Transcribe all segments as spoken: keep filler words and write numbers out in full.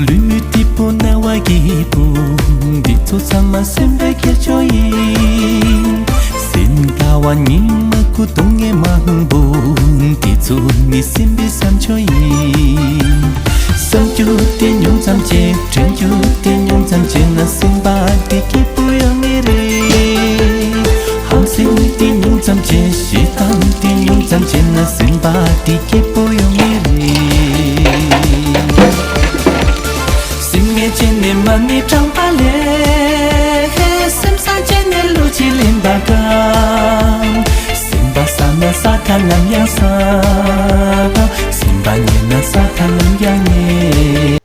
ལུས་ཐིབས་པོ་རྣ་བ་སྐྱིད་པོ། འདི་ཚོ་ཚང་མ་སེམས་པའི་ཁྱེར་ཆོ་ཡིན། སེམས་དལ་བ་སྙིང་མ་ཁུ་སྡུག་བསྔལ་མང་པོ། འདི་ཚོ་ནི་སེམས་པའི་བསམ་ཆོ་ཡིན། བསམ་རྒྱུ་དེ་ཉུང་ཙམ་བྱས། དྲན་རྒྱུ་དེ་ཉུང་ཙམ་བྱས་ན་སེམས་པ་དེ་སྐྱིད་པོ་ཡོང་ངེས་རེད། ཧམ་སེམས་དེ་ཉུང་ཙམ་བྱས། ཞེ་སྡང་དེ་ཉུང་ཙམ་བྱས་ན་སེམས་པ་དེ་སྐྱིད་པོ་ཡོང་ངེས་རེད། སེམས་ངལ་བྱས་ནས་མ་ཎི་བགྲངས་པ་ལས། སེམས་བཟང་བྱས་ནས་བློ་གཅིག་ལེན་པ་གང་། སེམས་པ་བཟང་ན་ས་མཐའ་ནམ་ཡང་བཟང་། སེམས་པ་ཉེས་ན་ས་མཐའ་ནམ་ཡང་ཉེས།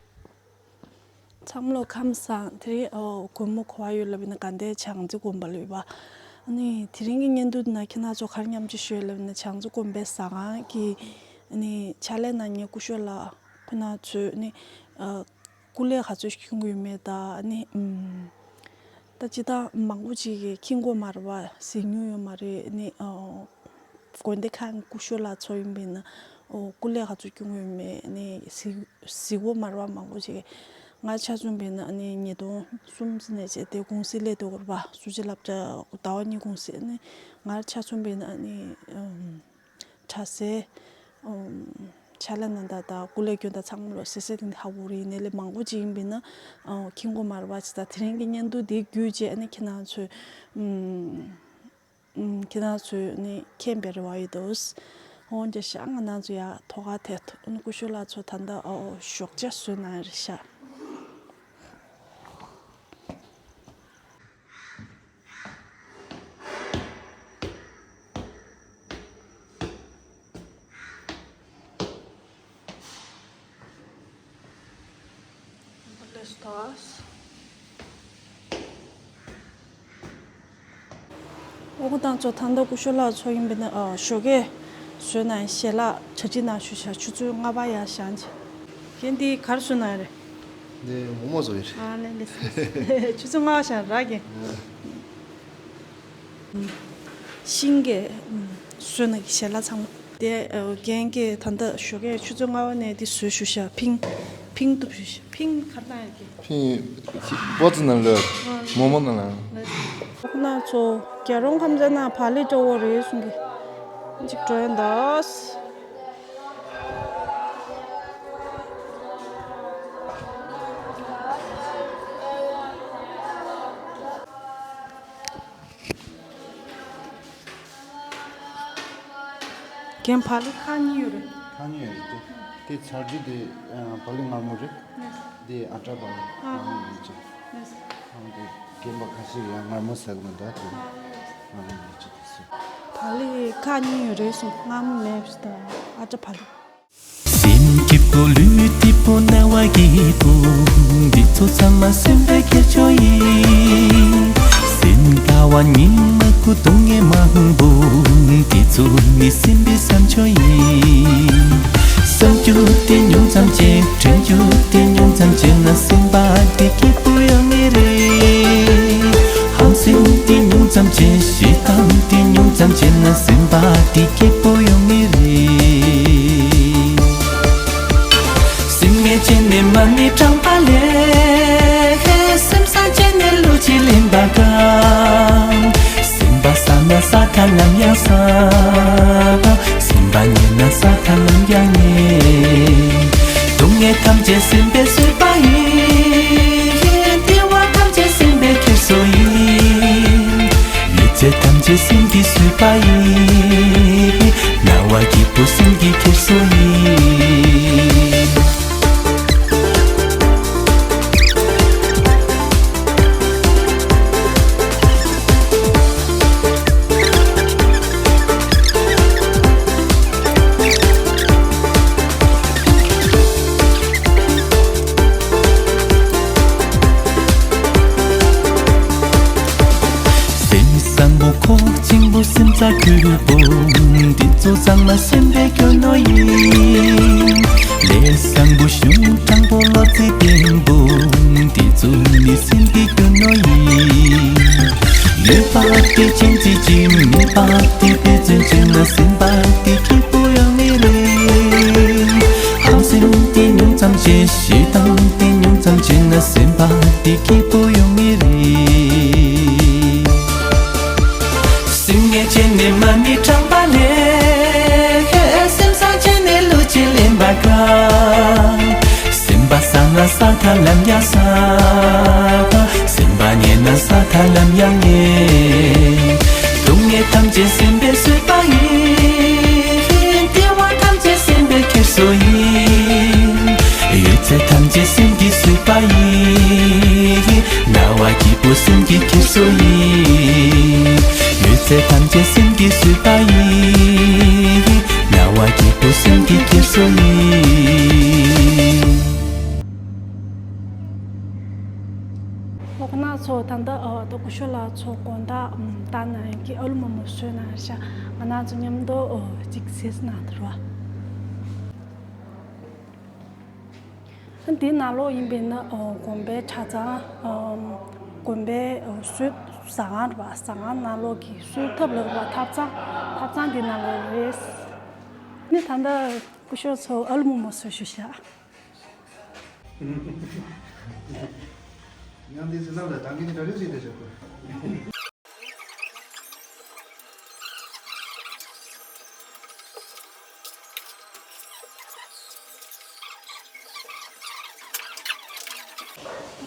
ཚང་མ་ལོ་ཁམས་བཟང་། དེ་རིང་ཨོ་དགོང་མོ་གོ་བ་ཡོད་ལབ་ཡིན་ན་དགའ་ལྡན་བྱང་རྩེ་དགོན་པ་ལ་ཡོད་པ། ཨ་ནི་དེ་རིང་གི་བརྙན་ཐུང་འདི་ནང་ཁྱེད་རང་ཚོ་ག་རེ་མཉམ་སྤྱོད་ཞུ་ཡོད་ལབ་ཡིན་ན། བྱང་རྩེ་དགོན་པའི་ཟ་ཁང་གི་ཨ་ནི་ཕྱག་ལས་གནང་མཁན་སྐུ་ཞབས་ལགས་ཁོང་རྣམ་ཚོས་ཨ་ནི་ཨ་སྐུ་ལས་ག་ཚོད་ཁྱོན་གྱི་ཡོད་མེད་དང་། ཨ་ནི་ཨམ་ད་སྤྱིར་བཏང་མང་པོ་ཅིག་གིས་ཁྱོན་གྱི་མ་རེད་པ། གཟིགས་མྱོང་ཡོད་མ་རེད། ཨ་ནི་ཨ་དགོན་སྡེ་ཁག་གི་སྐུ་ཞབས་ལགས་ཚོ་ཡིན་པས་ན། ཨོ་སྐུ་ལས་ག་ཚོད་ཁྱོན་གྱི་ཡོད་མེད་ནི་གཟིགས་གཟིགས་པ་མ་རེད་པ། མང་པོ་ཅིག་ང་ཆ་མཚོན་པས་ན་ནི་ཉིས་སྟོང་གསུམ་ཙམ་ནས་བྱས་ཏེ་གུང་སེང་སླེབས་དུས་སྐོར་པ་གསུམ་བཅུ་སློབ་གྲྭ་ཟླ་བ་གཉིས་གུང་སེང་ནི། ང་ཆ་མཚོན་པས་ན་ནི་ཨམ་གྲྭ་སའི་ཨམ་ཕྱག་ལས་གནང་སྟངས་དང་སྐུ་ལས་སྐྱོན་སྟངས་ཚང་མ་ལོ་སེ་སེ་དེ་འདྲ་ཧ་གོ་རེད། ནས་ལས་མང་པོ་ཅིག་ཡིན་པས་ན་ཨོ་ཁྱོན་གྱི་མ་རེད་པ། ཅི་ད་དེ་རིང་གི་བརྙན་ཐུང་འདི་བརྒྱུད་བྱས་ཨ་ནི་ཁྱེད་རང་ཚོས་ཨམ། ཨུམ། ཁྱེད་རང་ཚོས་ནི་མཁྱེན་པའི་རེ་བ་ཡོད་དོ། འོན་ཀྱང་ཤག་ང་རང་ཚོ་ཡ་ཐོག་ཁ་ཐད་ཐུག་ཨ་ནི་སྐུ་ཞབས་ལགས་ཚོ་ད་ལྟ་ཨོ་ཞོགས་ཇ་བཟོས་གནང་ཡ་རེད་ཤག་ལགས་སོ། ཨོ་ཁོ་ཏང་ཚོ་ད་ལྟ་སྐུ་ཞབས་ལགས་ཚོ་ཡིན་པས་ན་ཨ་ཞོགས་ཀས་བཟོས་གནང་ཞལ་ལག་གྲ་སྒྲིག་གནང་ཞུ་ཤག་ཆུ་ཚོད་ལྔ་པ་ཡར་བཞེངས་བྱས། རྒན་འདི་ག་རེ་བཟོས་གནང་ཡ་རེད། འདི་མོག་མོག་བཟོ་ཡི་རེད། ཨ་ལེ་ལེ། ཆུ་ཚོད་ལྔ་པ་བཞེངས་རག་གི། ཤིང་གི་བཟོས་གནང་གི་ཞལ་ལག་ཚང་མ། དེ་རྒན་གྱིས་ད་ལྟ་ཞོགས་ཀས་ཆུ་ཚོད་ལྔ་པ་ནས་འདི་བཟོས་ཞུ་ཤག་ཕིང་ཕིང་གཏུབ་ཞུ་ཤག་ཕིང་ག་རེ་གནང་ཡོད་ཀྱི། ཕིང་སྤོ་ཙི་ནང་ལོས་མོག་མོག་ནང་ལ། ཁོ་ན་ཚོ་རྒྱལ་རོང་ཁམས་ཚན་ན་བག་ལེབ་སྤྲོ་བོ་རེད་གསུང་གི། གཅིག་འགྲོ་ཡིན་ད། རྒན་བག་ལེབ་ཁག་གཉིས་ཡོད་རེད། ཁག་གཉིས་ཡོད་རེད་དེ། དེ་ཚར་དུས་དེ་བག་ལེབ་མངར་མོ་རེད། དེ་ཨ་ཏྲ་བག་ལེབ་མངར་མོ་ཡོད་ཅིང་། ཨང་དེ་རྒན་པ་ཁ་ཤས་ཡང་མངར་མོ་ཟ་གི་མི་འདུག་དེ་མངར་མོ་ཡོད་ཅིག་དེ་སུ། བག་ལེབ་ཁག་གཉིས་ཡོད་རེད་གསུངས། མངར་མོ་མེད་པ་དང་ཨ་ཏྲ་བག་ལེབ། སེམས་སྐྱིད་པོ་ལུས་སྐྱིད་པོ་རྣ་བ་སྐྱིད་པོ། འདི་ཚོ་ཚང་མ་སེམས་པའི་ཁྱེར་ཆོ་ཡིན། སེམས་དལ་བ་སྙིང་མ་ཁུ་སྡུག་བསྔལ་མང་པོ། འདི་ཚོ་ནི་སེམས་པའི་བསམ་ཆོ་ཡིན། བསམ་རྒྱུ་དེ་ཉུང་ཙམ་བྱས། དྲན་རྒྱུ་དེ་ཉུང་ཙམ་བྱས་ན་སེམས་པ་དེ་སྐྱིད་པོ་ཡོང་ངེས་རེད། ཧམ་སེམས་དེ་ཉུང་ཙམ་བྱས། ཞེ་སྡང་དེ་ཉུང་ཙམ་བྱས་ན་སེམས་པ་དེ་སྐྱིད་པོ་ཡོང་ངེས་རེད། སེམས་ངལ་བྱས་ནས་མ་ཎི་བགྲངས་པ་ལས། སེམས་བཟང་བྱས་ནས་བློ་གཅིག་ལེན་པ་གང་། སེམས་པ་བཟང་ན་ས་མཐའ་ནམ་ཡང་བཟང་། སེམས་པ་ཉེས་ན་ས་མཐའ་ནམ་ཡང་ཉེས། སྡུག་བསྔལ་ཐམས་ཅད་སེམས་པས་བཟོས་པ་ཡིན། བདེ་བ་ཐམས་ཅད་སེམས་པས་ཁྱེར་སོ་ཡིན། ཡོད་ཚད་ཐམས་ཅད་སེམས་ཀྱིས་བཟོས་པ་ཡིན། རྣ་བ་སྐྱིད་པོ་སེམས་ཀྱིས་ཁྱེར་སོ་ཡིན། སེམས་བཟང་པོ་ཁོག་ཆེན་པོ་སེམས་རྩ་ཁུལ་པོ། འདི་ཚོ་ཚང་མ་སེམས་པའི་རྒྱུ་ནོར་ཡིན། ལས་བཟང་པོ་གཞུང་དྲང་པོ་བློ་རྩེ་བརྟན་པོ། འདི་ཚོ་ནི་སེམས་ཀྱི་རྒྱུ་ནོར་ཡིན། ཡོད་པ་དེ་ཅན་རྩི་ཅིང་། མེད་པ་དེ་དཔེ་མཚོན་བྱས་ན་སེམས་པ་དེ་སྐྱིད་པོ་ཡོང་ངེས་རེད། ཧམ་སེམས་དེ་ཉུང་ཙམ། ཙམ་ཞིག་ཞིག་དང་དེ་ཉུང་ཙམ་བྱས་ན་སེམས་པ་དེ་སྐྱིད་པོ་ཡོང་ངེས་རེད། སེམས་ངལ་བྱས་ནས་མ་ཎི་བགྲངས་པ་ལས། སེམས་བཟང་བྱས་ནས་བློ་ཅིག་ལེན་པ་དཀའ། སེམས་པ་བཟང་ན་ས་མཐའ་ལམ་ཡང་ས། སེམས་པ་ངན་ན་ས་མཐའ་ལམ་ཡང་ངན། སྡུག་བསྔལ་ཐམས་ཅད་སེམས་པས་བཟོས་པ་ཡིན། བདེ་བ་ཐམས་ཅད་སེམས་པས་འཁྱེར་སོ་ཡིན། ཡོད་ཚད་ཐམས་ཅད་སེམས་ཀྱིས་བཟོས་པ་ཡིན། སྣང་བ་སྐྱིད་པོ་སེམས་ཀྱིས་འཁྱེར་སོ་ཡིན། ཡོད་ཚད་ཐམས་ཅད་སེམས་ཀྱིས་བཟོས་པ་ཡིན། སྣང་བ་སྐྱིད་པོ་སེམས་ཀྱིས་འཁྱེར་སོ་ཡིན། ལགས་ན་ཚོ་ད་ལྟ་ཨ་ད་སྐུ་ཞབས་ལགས་ཚོ་དགོང་དག་ཨམ་ད་ནང་གི་ཨ་ལུ་མོག་མོག་བཟོས་གནང་ཤག་ང་རང་ཚོ་མཉམ་དུ་ཨོ་གཅིག་བཟས་གནང་དང་རོ། ཨ་འདི་ནང་ལོགས་ཡིན་པས་ན་ཨོ་དགོན་པའི་གྲྭ་ཚང་ཨམ་དགོན་པའི་ཨོ་གསོལ་ཟ་ཁང་རེད་པ། ཟ་ཁང་ནང་ལོགས་ཀྱི་གསོལ་ཐབ་ལ་རེད་པ། ཐབ་ཚང་ཐབ་ཚང་འདི་ནང་ལོགས་རེད། ནི་ད་ལྟ་སྐུ་ཞབས་ཚོ་ཨ་ལུ་མོག་མོག་བཟོས་བཞུགས་ཤག་ཡང་འདི་ཚོ་ནང་ལ་དང་གི་ནི་གྲ་རེ་ཟིག་དེ་བྱེད་དགོས།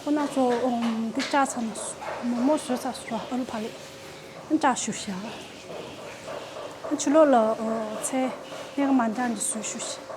ཁོ་ན་ཚོ་འདི་བཅག་ཚར་ནས་མོག་མོག་བཟོས་ཚར་སོང་། ཨ་ལུ་ཕ་ལེ་བཅག་བཞུགས་ཤག་ཕྱི་ལོགས་ལ་ཚལ་སྣེ་མ་འདྲ་འདི་བཟོས་བཞུགས་ཤག་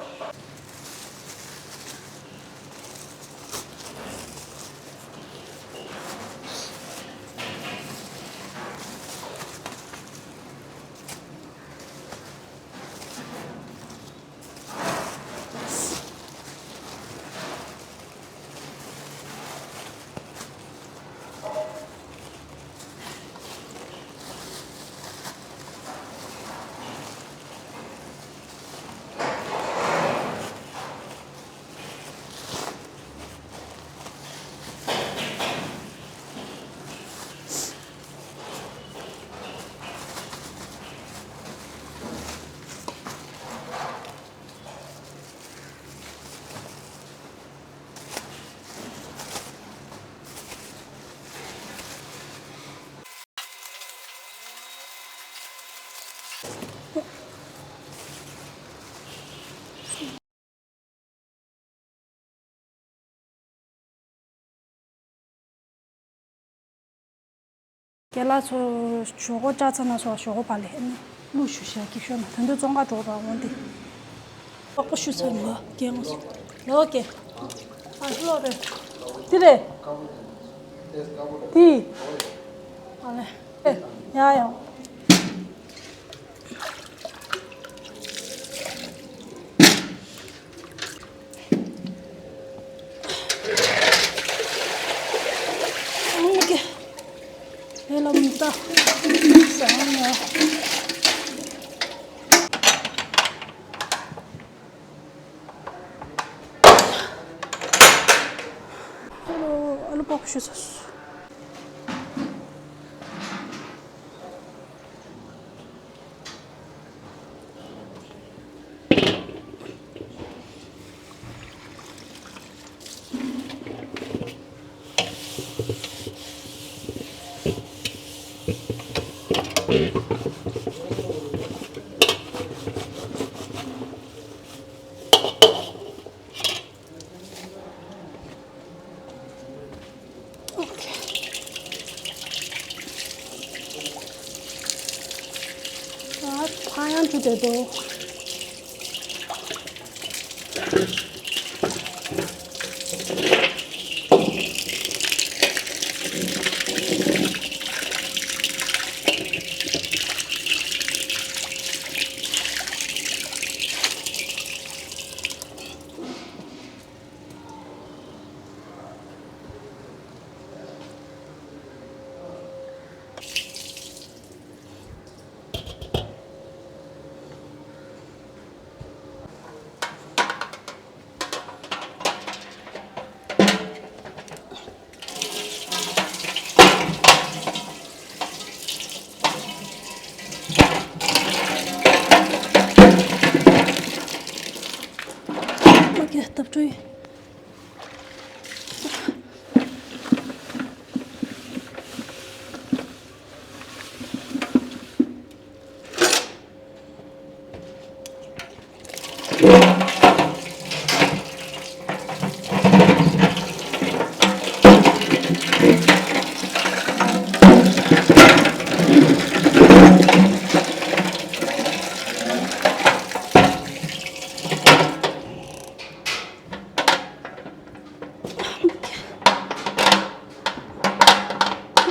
རྒན་ལགས་ཚོ་ཞོག་ཁོག་བཅག་ཚར་ན་སོ་ཞོག་ཁོག་པ་ལས་ཨ་ནི་གླུ་ཞུ་བྱ་གི་ཤོག་ན་དོན་དུ་བཙོང་ག་འགྲོ་ར་འོང་དེ། ཨོ་ཞུ་ཚར་ལོ་རྒན་ང་སོ་ལོ་རྒན། ཨ་ལོ་རེད། དེ་རེད། དེ། ཨ་ལེ། ཡ་ཡང་། ཨ་ལུ་པགས་ཞུ་ཚ་སུ། ཨོ་ཁེ། ཨ་ཕ་ཡང་ཅི་བྱེད་དོ།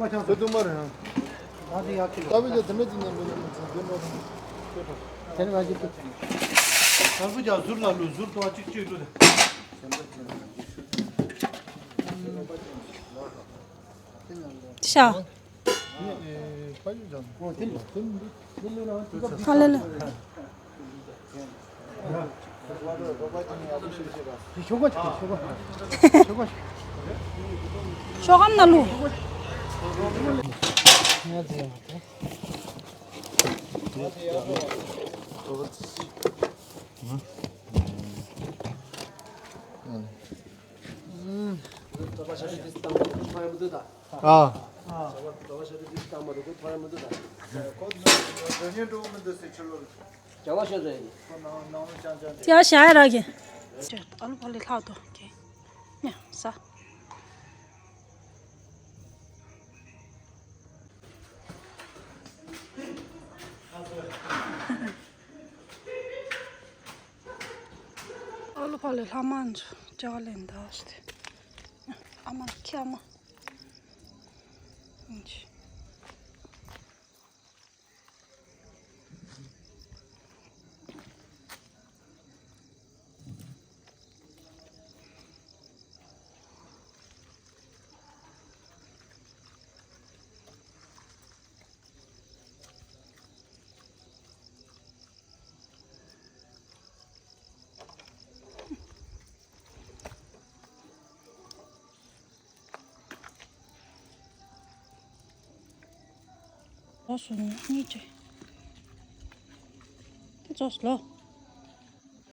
པ་ཆགས་སོང་། དེ་དུ་མ་རེད་ཧང་། ད་དེ་ཡག་གི་ལ། ད་བི་ཅ་དེ་མེད་དེ་ནས་མི་ལ་མི་ཚང་དེ་འགྲོ་དང་། དེ་ནས་ང་ཅིག་གི། དང་པོ་ཀྱང་ཟུར་ལ་ལུས་ཟུར་ཏོ་གཅིག་གཅིག་ལུས་དེ། ཤ། ཨ་ལེ་ལེ། ཤོག་གམ་ན་ལུ། ཨ། ཅ་ལག་ཤ་ར་གི། ཨ་ལུ་ཕ་ལེ་ལྷག་ཏོ་གི། ཉ་ས། ཨ་ལུ་ཕ་ལེ་ལྷག་མ་ཚོ་ཅ་ལེན་ད་ཤི། ཨ་མ་ཁྱི་ཨ་མ། ལོ་སོ་གཉིས་ཀྱི། དེ་ཚོ་ལོ།